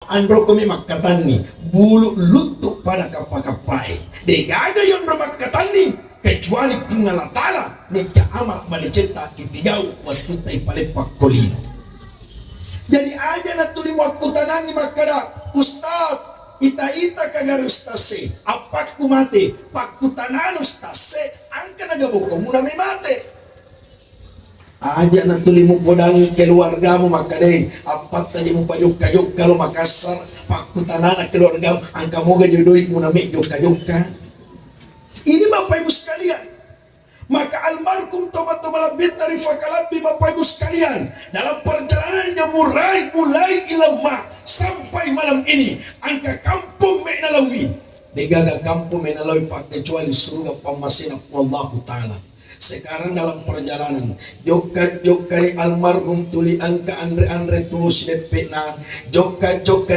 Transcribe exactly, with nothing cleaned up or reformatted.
Anroko mi makkatanni, bulu luttu pada kappa-kappae. Degaga yonro makkatanni, kecuali Puang Allah Ta'ala, mekka amala malecetta ipigau wattutta ipaleppa ko lino. Jadi aja natuli muakkutanangi makkada, "Ustaz, ita-ita kagare ustaz e, appakku mate, pakkutanana ustaz e, angka nagaboko muna memate." Aja natuli mupodangi keluargamu makkadai, appatta je mupajokka-jokka lo Makassar, pakkutanana keluargamu, angka moga je doi muna me jokka-jokka. Ini Bapak Ibu sekalian, maka almarhum Toma-Toma Labbetta Rifakalabbi, Bapak Ibu sekalian, dalam perjalanannya mulai, mulai ilamma sampai malam ini, angka kampung me nalawi, degaga kampung me nalawi pakkecuali suruga pammasena Allahu Ta'ala. Sekarang dalam perjalanan, jokka-jokkani almarhum tuli angka anre-anre tuo sileppe'na, jokka-jokka